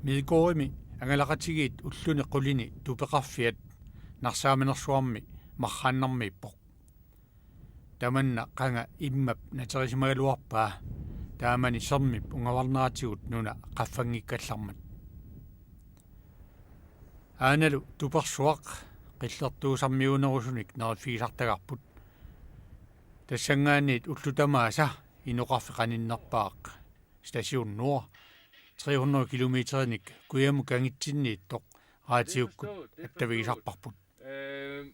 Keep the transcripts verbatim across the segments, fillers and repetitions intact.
Midgårdimi angalaqatigiit ulluni qulini tupeqarfiat Narsaamanersuarmi marraannarmiippoq. Tamanna qanga immap naterisimagaluarpaa, taamani sermip ungavarneratigut nuna qaffanngikkallarmat. Aanalu tupersuaq qillertuusarmiuunerusunik neriffigisartagarput. Tassanngaanniit ullut tamaasa inoqarfik qaninnerpaaq Station Nord, tre hundrede kilometerinik kujamut kangitsinniittoq raatiukkut attavigisarparput. Øh,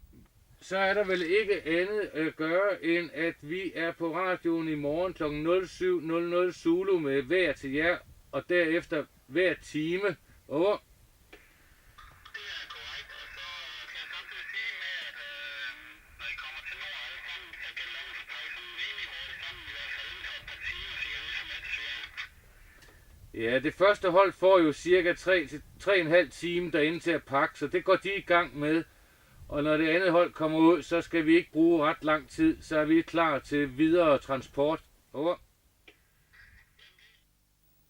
så er der vel ikke andet at gøre, end at vi er på radioen i morgen klokken nul syv nul nul Zulu med vejr til jer, og derefter hver time. Over. Ja, det første hold får jo cirka tre til tre og en halv time derinde til at pakke, så det går de i gang med. Og når det andet hold kommer ud, så skal vi ikke bruge ret lang tid, så er vi klar til videre transport. Over.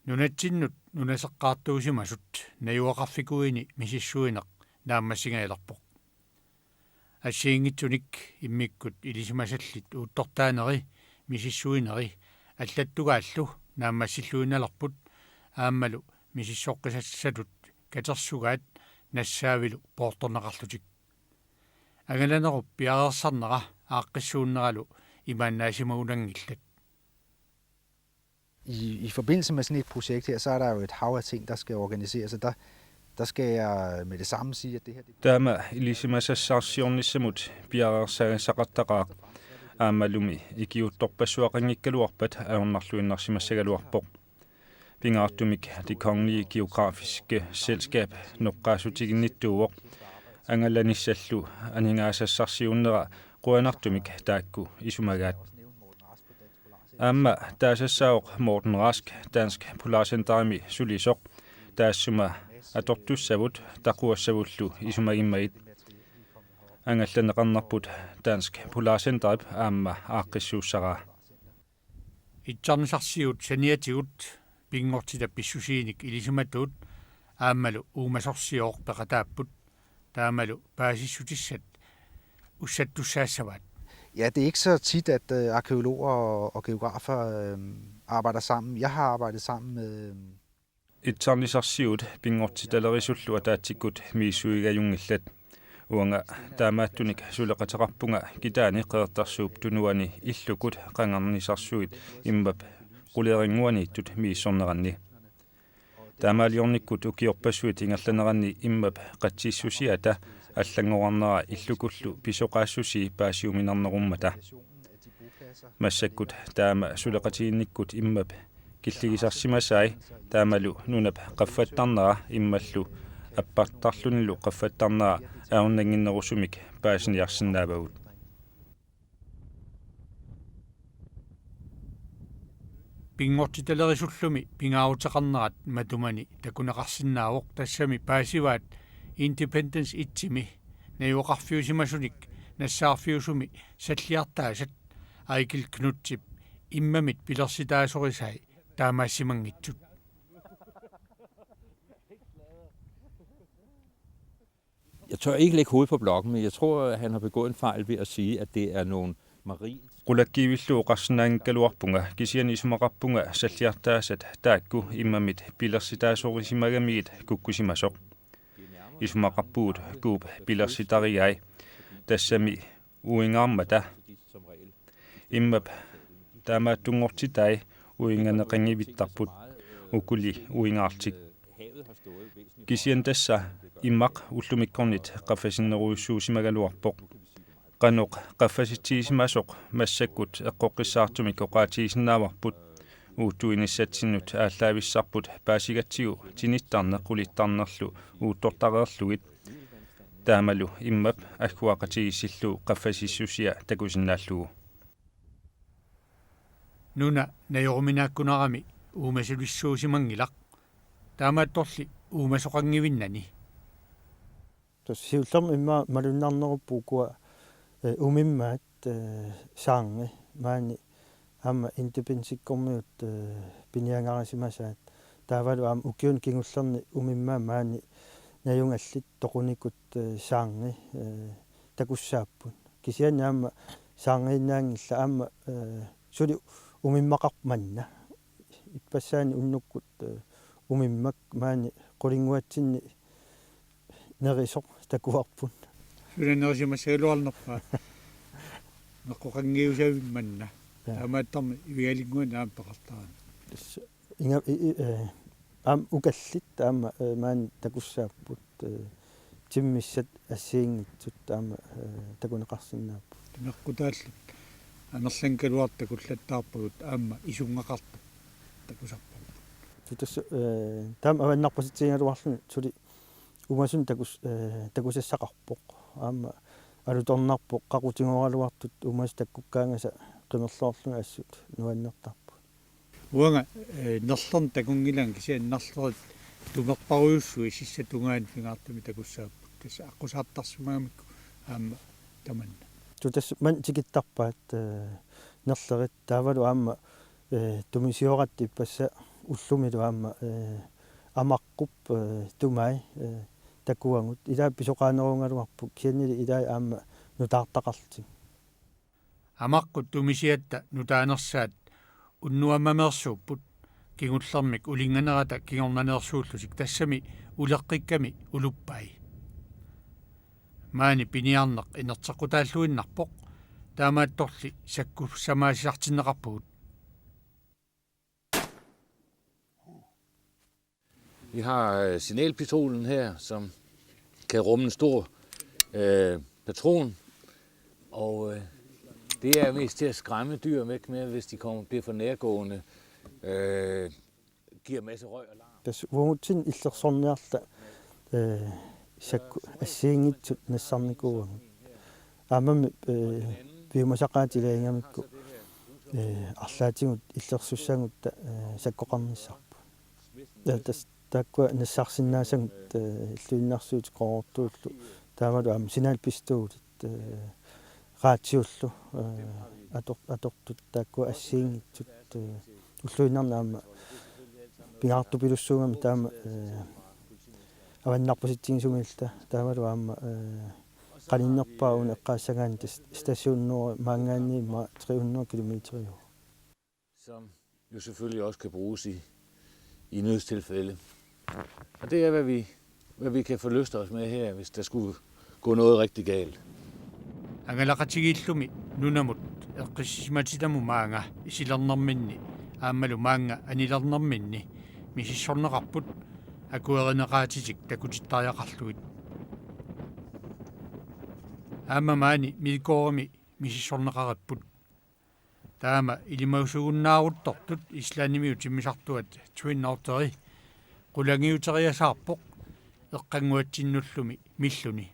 Nunatsinnut nunaseqqaartuusimasut najugaqarfikuini misissuineq naammassigajalerpoq. Assigiinngitsunik immikkut ilisimasallit uuttortaaneri misissuineri allattugaallu naammassilluinnalerput aammalu misissoqqisassatut katersugaat nassaavilu poortorneqarlutik. Angalanerup piareersarnera aaqqissuunneralu imaannaasimagunanngillat. I, I forbindelse med sådan et projekt her, så er der jo et hav af ting, der skal organiseres, og der, der skal jeg med det samme sige, at det her... Det Taama ilisimasassarsiornissamut piareersagassaqartaqaaq aammalumi ikiuuttorpassuaqanngikkaluarpat ajornarluinnarsimassagaluarpoq. Pingaartumik Det Kongelige Geografiske Selskab noqqaassutiginnittuuvoq, angalanissallu aningaasassarsiunnera qujanartumik taakku isumagaat. Aamma taasassaavoq Morten Rask Dansk Polarcenterimi sulisoq, taassuma atortussavut taquassavullu isumagimmagit. Angallanneqarnerput Dansk Polarcenterip aamma aaqqissuussaraa. Itsarnisarsiut saniatigut pinngortitap pissusiinik ilisimatuut aammalu uumasorsiooq peqataapput, taamalu paasissutissat ussattussaassavaat. Ja, det er ikke så tit, at øh, arkeologer og, og geografer øh, arbejder sammen. Jeg har arbejdet sammen med... Øh, Itsarnisarsiut pinngortitalerisullu ataatsikkut misissuigajunngillat. Uanga taamaattunik suleqateqarpunga Kitaani Qeqertarsuup Tunuani illukut qangarnisarsuit immap quleqannguaniittut misissorneranni. Taamaaliornikkut ukiorpassuit ingerlaneranni immap qatsissusiata allanngorarnera illukullu pisoqaassusii paasiuminarnerummata. Massakkut taama suleqatiginnikkut immap killigisarsimasai taamalu nunap qaffattarnera immallu appartarlunilu qaffattarnera ajornannginnerusumik paasiniarsinnaavagut. Pinngortitalerisullu pingaaruteqarnerat matumani takuneqarsinnaavoq, tassami paasivaat Independence Etsimi najugaqarfiusimasunik nassaarfiusumi salliartaasat Eigil Knuthip immamit pilersitaasorisai taamaassimanngitsut. Jeg tør ikke lægge hovedet på blokken, men jeg tror, at han har begået en fejl ved at sige, at det er nogle marint. Qulakkiivillugu oqarsinnaanngikkaluarpunga, kisianni isumaqarpunga salliartaasat taakku immamit pilersitaasorisimagamiit kukkusimasoq. Isumaqarpugut kuup pilersitarigai, tassami uingaarmata. Immap taamaattunngortitai uinganeqanngivittarput, ukuli uingaartik. Kisianni tassa immaq ullumikkornit qaffasinnerujussuusimagaluarpoq. Qanoq qaffasitsigisimasoq massakkut eqqoqqissaartumik oqaatigisinnaavarput, uuttuinissatsinnut aallaavissarput paasigatsigu tinittarneq qulittarnerlu uuttortareerlugit. Taamalu immap agguaqatigiissillugu qaffasissusia takusinnaallugu. Nuna najoruminaakkunarami uumasulissuusimanngilaq, taamaattorli uumasoqanngivinnani. Tassa siullermik immaqa malunnarnerupput ukua, eh, umimmaat, eh, sangi maani aamma Independencekkut, eh, piniagarisimasaat Taavalu aamma ukiuni kingullerni umimmaat maani najugallit toqunikut, eh, saarngi, eh, takussaapput. Kisianni aamma saarngiinnaanngillat aamma, eh, suli umimmaqarput manna. Ippassaani unnukkut, eh, umimmak maani qulinnguatsinni nerisoq takuarput. Suna nerisimassagaluarnerpaat. Neqqoqanngiusavimmanna. Ja. Taamaattarmi ivigalinnguani aamma peqartarami. S-, inga-, i-, i-, eh, aamma ukallit aamma, eh, maani takussaapput, eh, timmissat assigiinngitsut aamma, eh, takuneqarsinnaapput. Tumeqqutaallu amerlangakaluartut takullattaarpagut aamma isunngaqartut takusarpagut. Tassa, eh, taama avannarpasitsiniaraluarluni suli uumasuni takus-, eh, takusassaqarpoq. Aamma alutornarpoq qaqutigoraluartut uumasut takkukkaangasa qimerloorlugit assut nuannertarpoq. Uanga, eh, nerlerneq takunngilanga kisianni nerlerit tumerparujussuit sissap tungaanut pingaartumik takussaapput. Tassa aqqusaartarsimagamikku aamma tamanna. Tassa maani tikittarpaat, eh, nerlerit taavalu aamma, eh, tumisioratta ippassaq ullumilu aamma, eh, amaqqup, eh, tumai, eh, takuagut. Ilaa pisoqaanerugaluarput kisiannili ilaa aamma nutaartaqarlutik. Amaqqut tumisiatta nutaanersaat unnuammameersuupput, kingullermik ulinnganerata kingornaneersuullutik tassami uleqqikkami uluppai. Maani piniarneq inerteqqutaalluinnarpoq, taamaattorli sakkussamaasisartinneqarpugut. Vi har, øh, signalpistolen her, som kan rumme en stor, øh, patron. Og, øh, det er mest til at skræmme dyr væk med, hvis de kommer, bliver for nærgående. Øh, giver masse røg og larm. Tassa uagutsinni illersorniarluta, eh, sakku assigiinngitsut nassarnikuuagut. Aammami, eh, piumasaqaatilaangamikku, eh, arlaatigut illersussagutta, eh, sakkoqarnissarput. Eh, tassa taakkua nassarsinnaasagut, eh, illuinnarsiutit Qooruttullu taavalu aamma signalpistoolit, eh, radiollu, eh, ator-, atortut taakkua assigiinngitsut, eh, ulluinnarni aamma pingaartupilussuugami taama, eh, avannarpasitsigisumiilluta taavalu aamma, eh, qaninnerpaaq una eqqaassagaanni tassa stationnuuri maanngaanniit immaqa tre hundrede kilometeriuvoq. Som jo selvfølgelig også kan bruges i, i nødstilfælde. Og det er, hvad vi, hvad vi kan forlyste os med her, hvis der skulle gå noget rigtig galt. Angalaqatigiillumi nunamut eqqissisimatinamut maanga isilernerminni aammalu maanga anilernerminni misissorneqarput akuerineqaatitik takutittariaqarlugit. Aamma maani Midgårdimi misissorneqaripput. Taama ilimasugunnaaruttortut Islandimiut timmisartuat Twin Otteri qulangiuteriasaarpoq eqqannguatsinnullu milluni.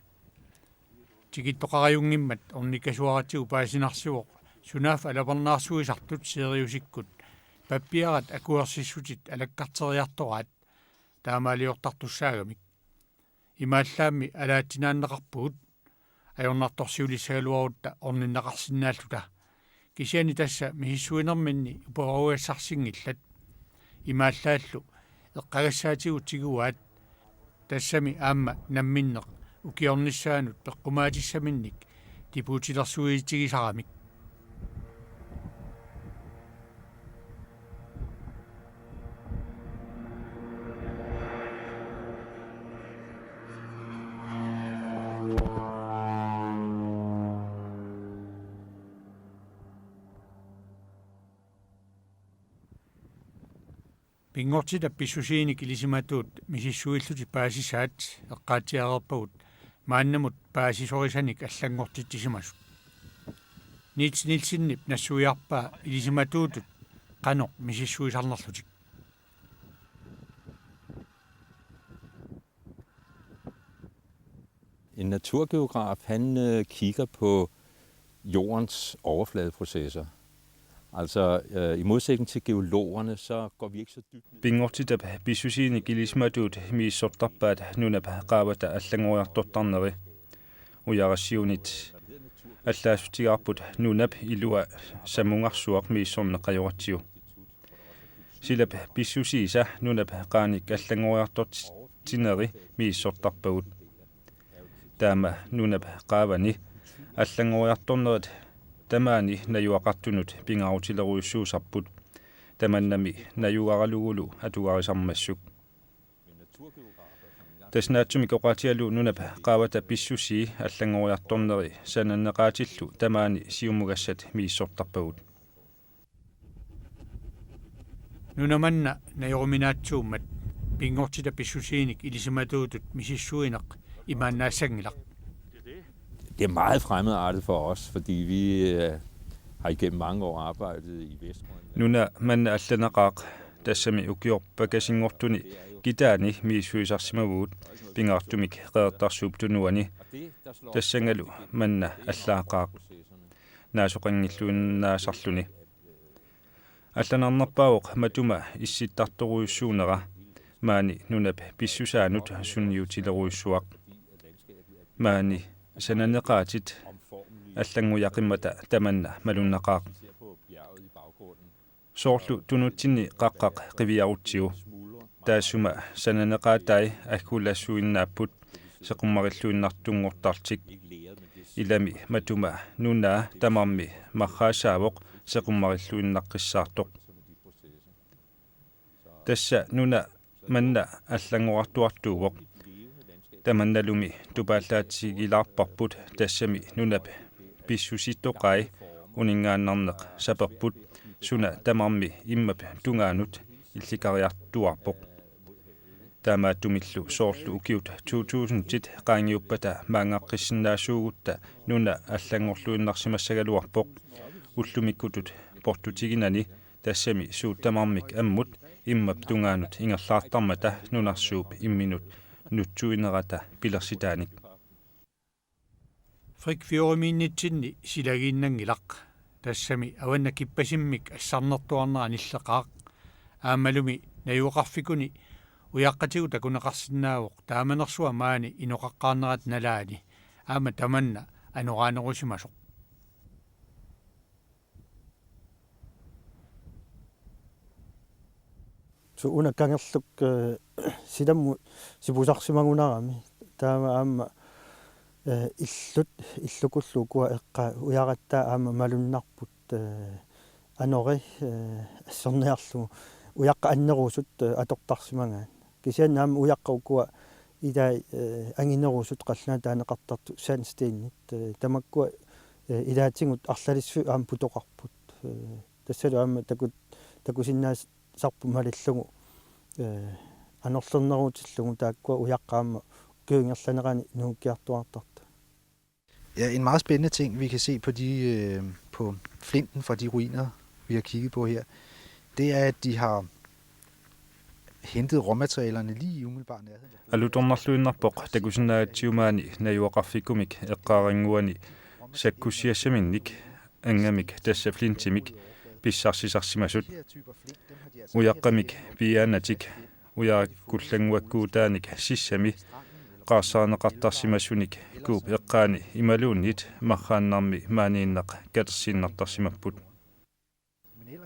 Tikittoqarajunngimmat ornikkasuaratsigu paasinarsivoq sunaaffa alapernaarsuisartut Siriusikkut pappiarat akuersissutit alakkarteriartoraat taamaaliortartussaagamik. Imaallaammi alaatsinaanneqarpugut ajornartorsiulissagaluarutta orninneqarsinnaalluta. Kisianni tassa misissuinerminni uperugassarsinngillat. Imaallaallu eqqagassaatigut tiguaat. Tassami aamma namminneq ukiornissaanut peqqumaatissaminnik tipuutilersuitigisaramik. Pinngortitap pissusiinik ilisimatuut misissuillutik paasisaat eqqaatsiareerpagut maannamut paasisorisanik allanngortitsisimasut. Niels Nielsenip nassuiarpaa ilisimatuutut qanoq misissuisarnerlutik. En naturgeograf, han, øh, kigger på jordens overfladeprocesser. Altså, øh, i modsætning til geologerne, så går vi ikke så dybt ned. Pinngortitap pissusiinik ilisimatuut misissortarpaat nunap qaavata allanngoriartortarneri. Ujarassiunit allaassutigaarput nunap ilua sammungarsuaq misissorneq ajoratsigu. Silap pissusiisa nunap qaanik allanngoriartortineri misissortarpagut. Taama nunap qaavani allanngoriartornerit tamaani najugaqartunut pingaarutilerujussuusarput. Tamannami najugaralugulu atugarisarmassuk. Tassa naatsumik oqaatigalugu nunap qaavata pissusii allanngoriartorneri sananeqaatillu tamaani siumugassat misissortarpagut. Nuna manna najoruminaatsuummat pinngortitap pissusiinik ilisimatuutut misissuineq imaannaassanngilaq. Det er meget fremmedartet for os, fordi vi øh, har igennem mange år arbejdet i Vestgrønland. Nuna manna allanaqaaq, tassami ukiorpakasinngortuni kitaani misissuisarsimavugut, pingaartumik Qeqertarsuup Tunuani. Tassanngalu manna allaaqaaq, naasoqanngilluinnaasarluni. Allanarnerpaavoq matuma issittartorujussuunera, maani nunap pissusaanut sunniutilerujussuaq. Maani sananeqaatit allanngujaqimmata tamanna malunnaqaaq. Soorlu tunutsinni qaqqaq qiviarutsigu. Taassuma sananeqaatai aggulassuinnaapput seqummarilluinnartunngortartik. Ilami matuma nunaa tamarmi marraassaavoq seqummarilluinnaqqissaartoq. Tassa nuna manna allanngorartuartuuvoq. Tamannalumi tupaallaatigilaarparput, tassami nunap pissusittoqai uninngaannarneq saperput, suna tamarmi immap tungaanut illikariartuaarpoq. Taamaattumillu soorlu ukiut to tusindit qaangiuppata maanngaqqissinnaasuugutta nuna allanngorluinnarsimassagaluarpoq. Ullumikkutut portutiginani tassami suut tamarmik ammut immap tungaanut ingerlaartarmata nunarsuup imminut nutsuinerata pilersitaanik. Fríkfjordimiinnitsinni silagiinnanngilaq. Tassami avannak kippasimmik assarnertuarnera nilleqaaq. Aammalumi najugaqarfikkuni ujaqqatigut takuneqarsinnaavoq taamanersua maani inoqaqqaarnerata nalaani. Aamma tamanna anoraanerusimasoq. Suu, una kangerluk, eh, silammut sipusarsimagunarami. Taama aamma, eh, illut, illukullu ukua eqqaat ujaratta aamma malunnarput, eh, anori, eh, asserniarlugu ujaqqat annerusut, eh, atortarsimagaat. Kisianni aamma ujaqqat ukua ilai, eh, anginerusut qallunaatut taaneqartartut sandstenit, eh, tamakkua, eh, ilaatigut arlalissuit aamma putoqarput. Eh, tassalu aamma takut-, takusinnaasarput malillugu, eh, anorlernerutillugu taakkua ujaqqat aamma ukiup ingerlanerani nuukkiartuaartartut. Ja, en meget spændende ting, vi kan se på, de, øh, på flinten fra de ruiner, vi har kigget på her, det er, at de har hentet råmaterialerne lige i umiddelbar nærhed. Alutornarluinnarpoq takusinnaagatsigu maani najugaqarfikkumik eqqaarannguani sakkussiassaminnik, angamik tassa flintimik pissarsisarsimasut. Ujaqqamik piiaanatik, ujarakkullannguakkuutaanik sissami, qaarsarineqartarsimasunik kuup eqqaani imaluunniit marraannarmi maaniinnaq katersiinnartarsimapput.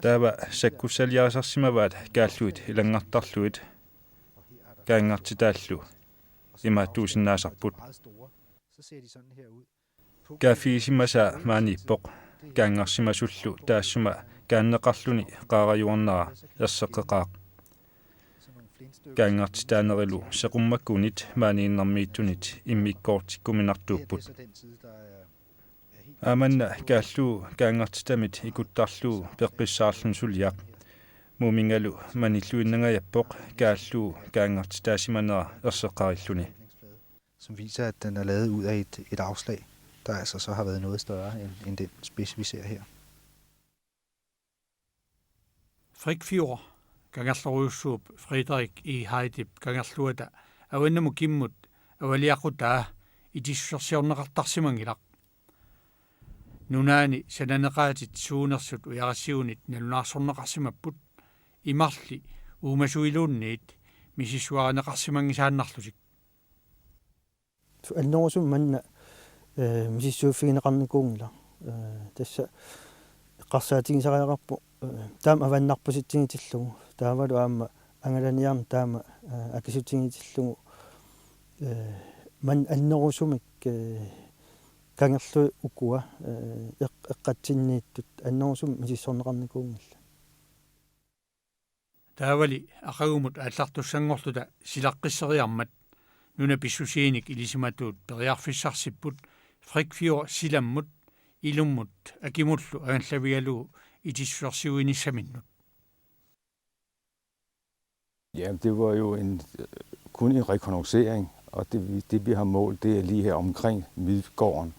Taava sakkussaliarisarsimavaat kaallugit ilanngartarlugit, kaanngartitaallu imaattuusinnaasarput. Kaaffigisimasaa maaniippoq, kaanngarsimasullu taassuma kaanneqarluni qaarajuarnera erseqqeqaaq. Kaanngartitaanerilu seqummakkunit maaniinnarmiittunit immikkoortikkuminartuupput. Aamanna kaallugu kaanngartitamit ikuttarlugu peqqissaarluni suliaq. Muuminngalu manilluinnangajappoq kaallugu kaanngartitaasimanera erseqqarilluni. Som viser, at den er lavet ud af et, et afslag, der altså så har været noget større end, end den spids, vi ser her. Fríkfjord, kangerlorujussuup Frederik E. Heidip kangerluata avannamut kimmut avaliaqutaa itissusersiorneqartarsimanngilaq. Nunaanni sananeqaatit suunersut ujarassiuunit nalunaarsorneqarsimapput, imarli uumasuiluunniit misissuarineqarsimanngisaannarlutik. Annerusumik manna, eh, misissuiffigineqarnikuunngilaq. Eh, tassa eqqarsaatigisariaqarpoq Taama avannarpasitsingitillugu, taavalu aamma angalaniarneq taama, eh, akisutsingitillugu, eh, man annerusumik, eh, kangerlui ukua, eh, eq-, eqqatsinniittut annerusumik misissorneqarnikuunngillat. Taavali aqagumut aallartussanngorluta silaqqisseriarmat nunap pissusiinik ilisimatuut periarfissarsipput Frik Fjord silammut, ilummut akimullu angallavigalugu itissusersiuinissaminnut. Jamen, det var jo en, kun en rekognoscering, og det, vi- det vi har målt, det er lige her omkring Midtgården.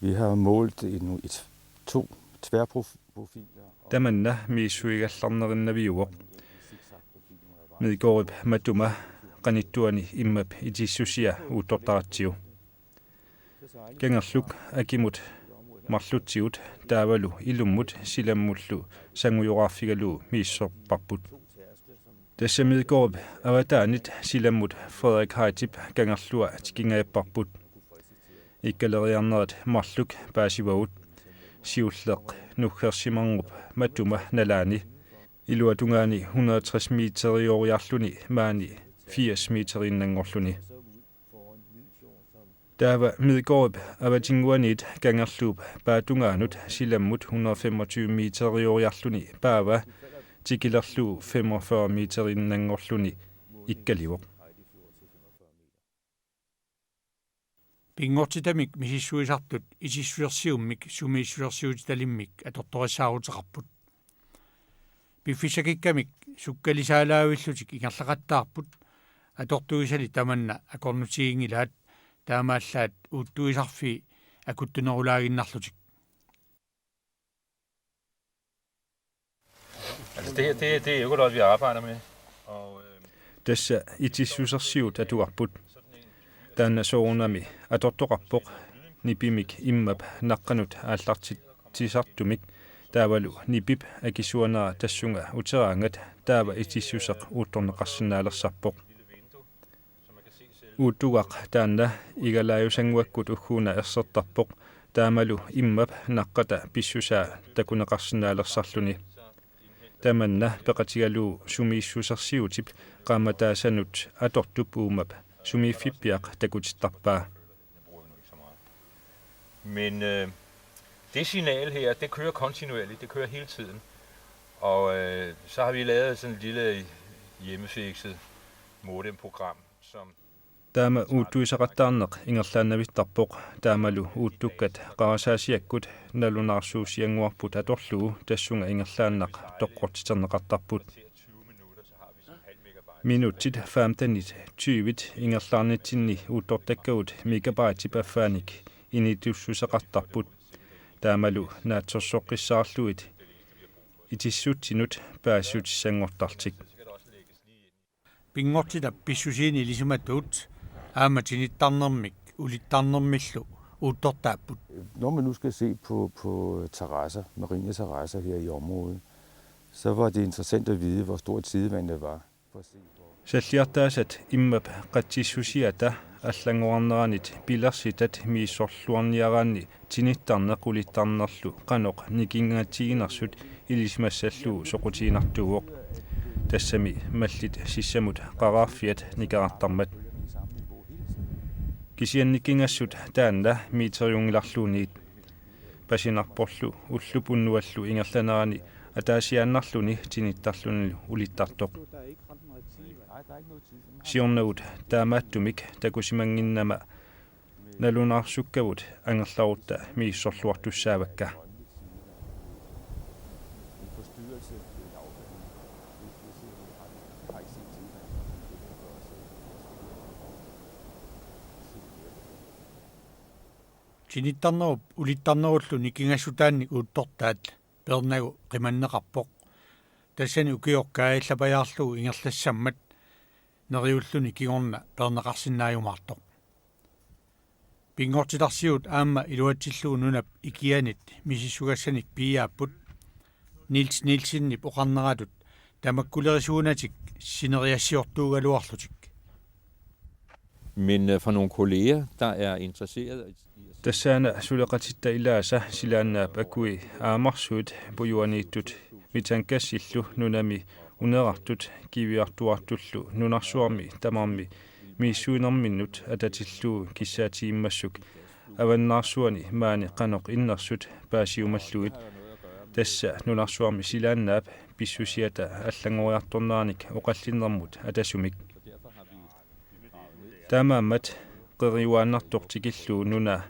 Vi har målt en, et, to tværprofiler. Tamanna misissuigallarnerinnaviuvoq. Midgårdip matuma qanittuani immap itissusia uuttortaratsigu. Kangerluk akimut marlutsigut taavalu ilummut silammullu sangujoraarfigalugu misissorparput. Tassa Midgårdip avataanit silammut Frederik Heitip kangerlua tikingajapparput. Ikkaleriarnerit marluk paasivagut. Siulleq nuggersimangup matuma nalaani. Iluatungaani hundrede tres meterioriarluni maani firs meteriinnanngorluni. Taava Midgårdip avatinnguaniit kangerluup paatungaanut silammut hundrede femogtyve meterioriarluni paava tikilerlugu femogfyrre meteriinnanngorluni ikkalivoq. Pinngortitamik misissuisartut itissusersiummik sumiissusersiutitalimmik atortorissaaruteqarput. Piffissakikkamik sukkalisaalaavillutik ingerlaqattaarput, atortuisali tamanna akornutiginngilaat, taamaallaat uuttuisarfii akuttunerulaaginnarlutik. Altså det her, det, det er økologi, vi arbejder med. Og, øh, Tassa itissusersiut atugarput. Taanna soorunami atortoqarpoq nipimik immap naqqanut aallartitsisartumik, taavalu nipip akisuanera tassunga uteraangat taava itissuseq uuttorneqarsinnaalersarpoq. Uuttugaq taanna igalaajusannguakkut ugguuna ersertarpoq, taamalu immap naqqata pissusaa takuneqarsinnaalersarluni. Tamanna peqatigalugu sumiissusersiutip qaammataasanut atortup uumap sumiiffippiaq takutittarpaa. Men øh, det signal her, det kører kontinuerligt, det kører hele tiden. Og øh, så har vi lavet sådan en lille hjemmefikset modemprogram, som Taama uuttuisaqattaarneq ingerlaannavittarpoq, taamalu uuttukkat qarasaasiakkut nalunaarsuussiannguarput atorlugu tassunga ingerlaannaq toqqortiterneqartarput. Minutsit femtenit tyvit ingerlaarnitsinni uuttortakkagut megabytip affaanik initussuseqartarput. Taamalu naatsorsoqqissaarlugit itissutsinut paasissutissanngortartik. Pinngortitap pissusiini ilisimatuut aamma tinittarnermik ulittarnermillu uuttortaapput. Når man nu skal se på, på terrasser, marine terrasser her i området, så var det interessant at vide, hvor stort tidevandet var. For at se, hvor Salliartaasat immap qatsissusiata allanngorarneranit pilersitat misissorluarniaraanni tinittarneq ulittarnerlu qanoq nikingatsiginersut ilisimassallugu soqutiginartuuvoq. Tassami mallit sissamut qaraarfiat nikerartarmat. Kisianni nikingassut taanna meteriunngilarluunniit. Pasinarporlu ullup unnuallu ingerlanerani ataasiaannarluni tinittarlunilu ulittartoq. Siornagut taamaattumik takusimannginnama nalunaarsukkagut angerlarutta misissorluartussaavakka. Tinittarnerup ulittarnerullu nikingassutaannik uuttortaat peernagu qimanneqarpoq. Tassani ukioq kaajallapajaarlugu ingerlassammat neriulluni kingorna peerneqarsinnaajumaartoq. Pinngortitarsiut aamma iluatsillugu nunap ikianit misissugassanik piiaapput, Niels Nielsenip oqarneratut tamakkulerisuunatik sineriassiortuugaluarlutik. Men øh, fra nogle kolleger, der er interesseret i Tassaana suleqatitta ilaasa silaannaap akui aamarsuit pujuaniittut Mitanggassillu nunami unerartut kiviartuartullu nunarsuarmi tamarmi misissuinerminnut atatillugu kissaatigimmassuk avannaarsuani maani qanoq innersut paasiumallugit, tassa nunarsuarmi silaannaap pissusiata allanngoriartorneranik oqallinnermut atasumik. Taamaammat qeriuaannartoq tikillugu nuna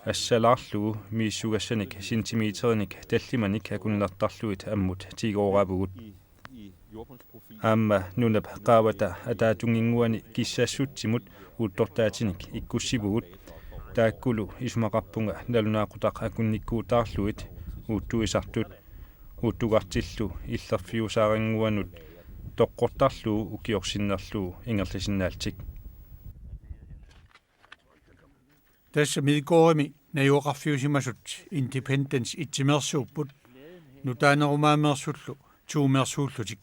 assalaarlugu misissugassanik centimeterinik tallimanik akunnertarlugit ammut tigooraavugut. Aamma nunap qaavata ataatunnginnguani kissassutsimut uuttortaatinik ikkussivugut. Taakkulu isumaqarpunga nalunaaqutaq akunnikkuutaarlugit uuttuisartut, uuttugartillu illerfiusaarinnguanut toqqortarlugu ukiorsinnerlugu ingerlasinnaallutik. Tassa Midgårdimi najugaqarfiusimasut Independence etsimeersuupput, nutaanerumaameersullu tomeersuullutik.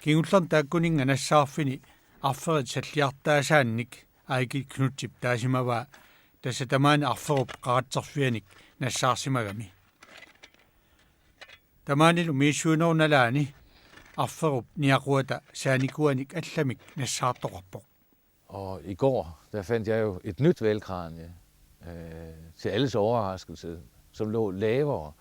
Kingullerni taakkuninnga nassaarfini arferit salliartaasaannik Eigil Knuthip taasimavaa, tassa tamaani arferup qaratserfianik nassaarsimagami. Tamaanilu misissuinerup nalaani arferup niaquata saanikuanik allamik nassaartoqarpoq. Og i går, der fandt jeg jo et nyt hvalkranie, øh, til alles overraskelse, som lå lavere.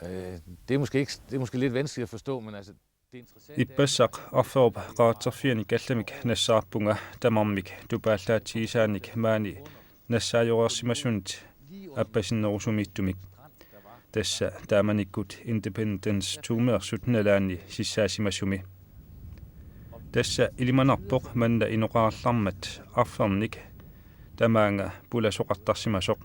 Øh, det, er måske ikke, det er måske lidt vanskeligt at forstå, men altså, det interessante er, Ippassaq arferup qaratserfianik allamik nassaarpunga tamarmik tupaallaatigisaanik maani nassaajoreersimasunit appasinnerusumiittumik. Tassa taamanikkut Independence tomeersut nalaani sissaasimasumi. Tassa ilimanarpoq manna inoqarallarmat arfernik tamaanga pulasoqartarsimasoq.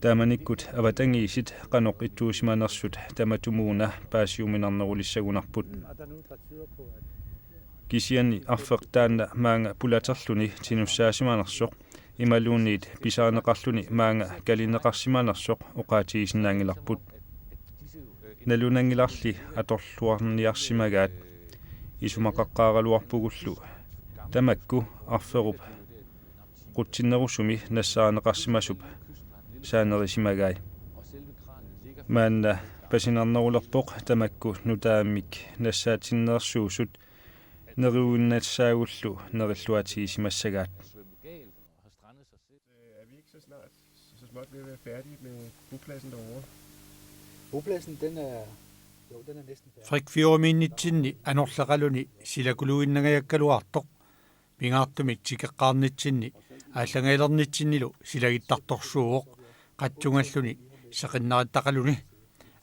Taamanikkut avatangiisit qanoq ittuusimanersut tamatumuuna paasiuminarnerulissagunarput. Kisianni arfeq taanna maanga pulaterluni tinussaasimanersoq imaluunniit pisarineqarluni maanga kalineqarsimanersoq oqaatigisinnaanngilarput. Nalunanngilarli atorluarniarsimagaat, isumaqaqqaaraluarpugullu tamakku arferup qutsinnerusumi nassaarineqarsimasup saanerisimagai. Maanna pasinarnerulerpoq tamakku nutaamik nassaatinneersuusut neriuinnassaagullu nerilluatigisimassagaat. Er vi ikke så snart, så småt ved at være færdige med bopladsen derovre? Bopladsen, den er, jo, den er næsten færdig. Frikfjordimiinnitsinni anorleqaluni silakuluinnangajakkaluartoq, pingaartumik tikeqqaarnitsinni aallangaalernitsinnilu silagittartorsuuvoq, qatsungalluni seqinnaritaqaluni,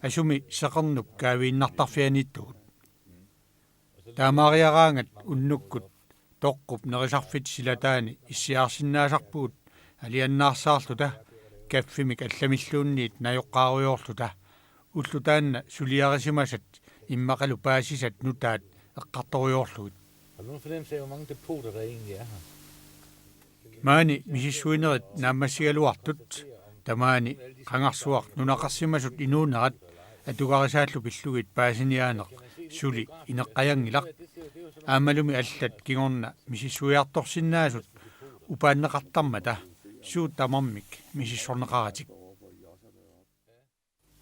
asumi seqernup kaaviinnartarfianiittugut. Taamaariaraangat unnukkut toqqup nerisarfit silataani issiaarsinnaasarpugut aliannaarsaarluta, kaffimik allamilluunniit najoqqaarujoorluta, ulloq taanna suliarisimasat immaqalu paasisat nutaat eqqartorujoorlugit. Har du nogen fornemmelse af, hvor mange depoter der egentlig er her? Maani misissuinerit naammassigaluartut, tamaani qangarsuaq nunaqarsimasut inuunerat atugarisaallu pillugit paasiniaaneq suli ineqqajanngilaq. Aammalumi allat kingorna misissuiartorsinnaasut upaanneqartarmata suut tamarmik misissorneqaratik.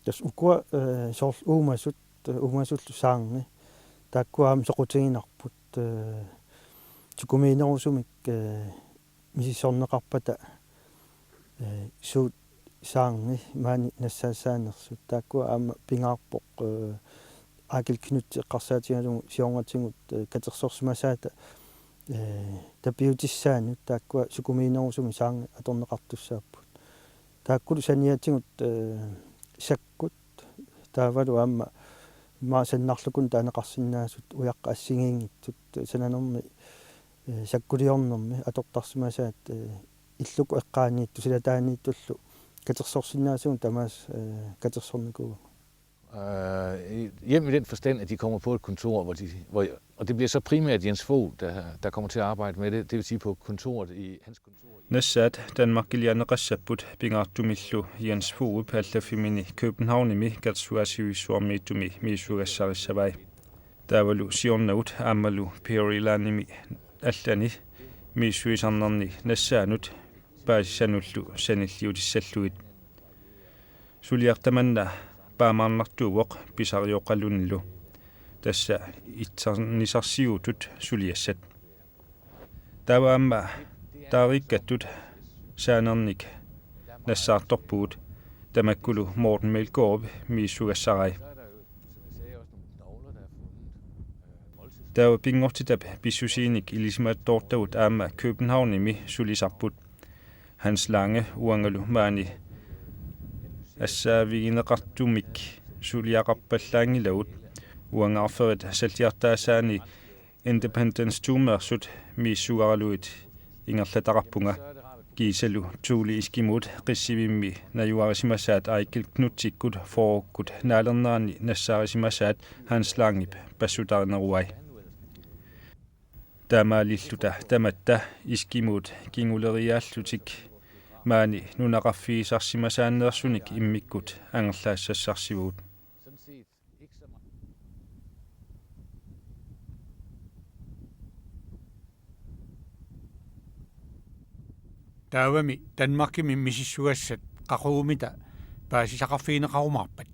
Tassa ukua, eh, soorlu uumasut, eh, uumasullu saarngi. Taakkua aamma soqutiginarput, eh, sukumiinerusumik, eh, misissorneqarpata, eh, suut saarngi maani nassaassaanersut. Taakkua aamma pingaarpoq, eh, Eigil Knuth eqqarsaatigalugu siornatigut, eh, katersorsimasaata, eh, tapiutissaanut, taakkua sukumiinerusumik saarngi atorneqartussaapput. Taakkulu saniatigut, eh, sakkut taavalu aamma immaqa sannarlukunni taaneqarsinnaasut ujaqqat assigiinngitsut sananermi, eh, sakkuliornermi atortarsimasaat, eh, illukkut eqqaaniittut silataaniittullu katersorsinnaasugut tamaasa, eh, katersornikuuagut. Øh, hjem i den forstand, at de kommer på et kontor, hvor de, hvor, og det bliver så primært Jens Fogh, der, der kommer til at arbejde med det, det vil sige på kontoret i hans kontor. Nassaat Danmarkiliaanneqassapput, pingaartumillu Jens Foghip allaffimini Københavnimi katersugaasivissuarmiittumi misissugassarissavai. Taavalu siornagut aammalu Peary Landimi allani misissuisarnerni nassaanut paasisanullu sanilliutissallugit. Suliaq tamanna paamaarnartuuvoq pisarioqalunilu. Tassa itsernisarsiutut suliassat. Taava aamma taariikkattut saanernik nassaartorpugut, tamakkulu Morten Meldgaard misissugassarai. Taava pinngortitap pissusiinik ilisimattoortagut aamma Københavnimi sulisarput. Hans Lange uangalu maani assaavigineqartumik suliaqarpallaanngilagut, uanga arferit salliartaasaani Independence to-meersut misissugaralugit ingerlataqarpunga. Kiisalu Thule Eskimot qissivimmi najugarisimasaat Eigil Knutsikkut fyrrekkut naalernerani nassaarisimasaat Hans Langep passutarineruai. Taamaalilluta tamatta Eskimot kinguleriaallutik maani nunaqarfigisarsimasaanneersunik immikkut angerlaassassarsivugut. Taavami Danmarkimi misissugassat qaqugumita paasisaqarfigineqarumaarpat?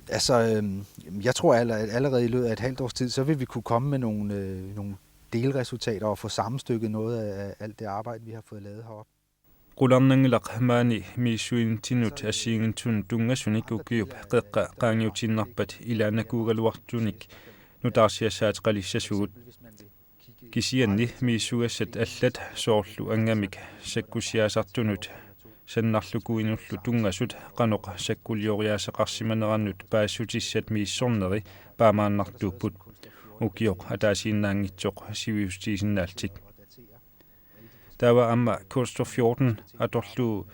Altså, øhm, jeg tror aller, allerede i løbet af et halvt års tid, så vil vi kunne komme med nogle, øh, nogle delresultater og få sammenstykket noget af alt det arbejde, vi har fået lavet heroppe. Qularnanngilaq maani misissuinnitsinut assigiinngitsunut tunngasunik ukiup qeqqa qaangiutiinnarpat ilaannakuugaluartunik nutaarsiassaateqalissasugut. Kisianni misissugassat allat soorlu angamik sakkussiaasartunut sannarlukuinullu tunngasut qanoq sakkulioriaaseqarsimanerannut paasissutissat misissorneri paamaannartuupput, ukioq ataasiinnaanngitsoq sivisutigisinnaalluni. Taava aamma Kurstor fjorten atorlugu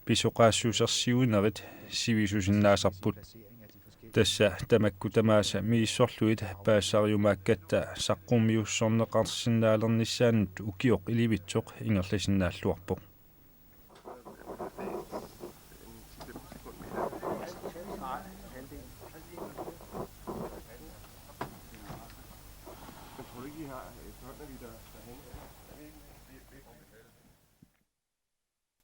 pisoqaassusersiuinerit sivisusinnaasarput. Tassa tamakku tamaasa misissorlugit paasisariumaakkatta saqqummiussorneqarsinnaalernissaannut ukioq ilivitsoq ingerlasinnaalluarpoq.